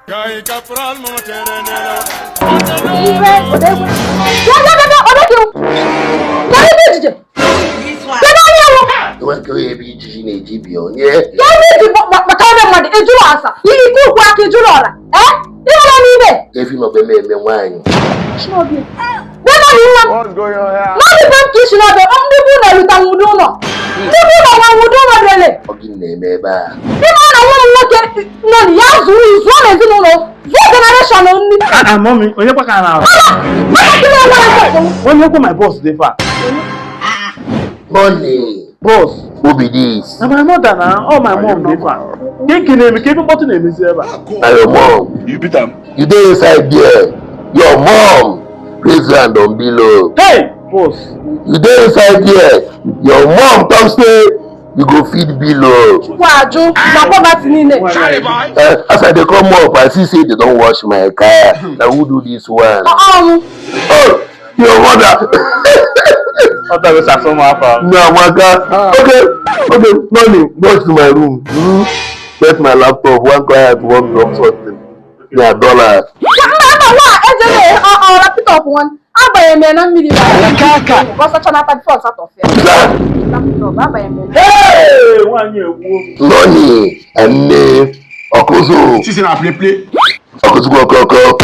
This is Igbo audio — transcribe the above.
Iwe odegwu. Bịa, bịa, bịa, bịa, odegwu. Bịa ebe ijiji. Kedu onye wụ? Enweghị ebe ijiji na-eji bi onye. Ya ebe iji kpata ebe mmadụ ejuru asa. Ike ukwu aka ejuru ọra. Ee? Ịhụla n'ime. Efi nọ be m eme nwaanyị. Bịa na nwa m. N'obi be m ka isi n'ọbịa, ndị bụ ụlọ erute nwudo ụlọ. Ndị bụ ụlọ nwa nwudo ụlọ dịrị. Ọ gịnị na-eme ebe a? Ịma na nwa m nwoke nọ na ya zụrụ zụọ n'ezinụlọ zụọ generation nri. Ah ah, mommy, onye kwa ka na-arụ? Nwatakịrị enweghị nsọpụrụ. Onye kwa my boss dey far. Money. Boss, Who be this? na my mother na all my mom dey far. Ke nke na-eme ka ebe mkpọtụ na-emezi ebe a. Na your mom. You beat am. You dey inside there. Your mom raise hand on below. Hey, boss. You dey inside there. Your mom talk say you go feed below. Chukwu ajụ na poverty niile. As I dey come up, I see say they don wash my car. Na who do this one? Ọnwụ. Oh, your mother. Ọ tago sasọ m afọ. No, Amaka. Okay, mommy, go to my room. Get my laptop. One client wan drop something. Yeah, dollar. Mba, mba, nwa ejele ọra pick up nwa. Abanye m ya na mmiri ka ọ sachanata before satọfịa. Laptop abanye m ya. Hey, nwaanyị egbuo m. Nonny and nne Ọkụzụ. See say na play play. Ọkụzụ okoko.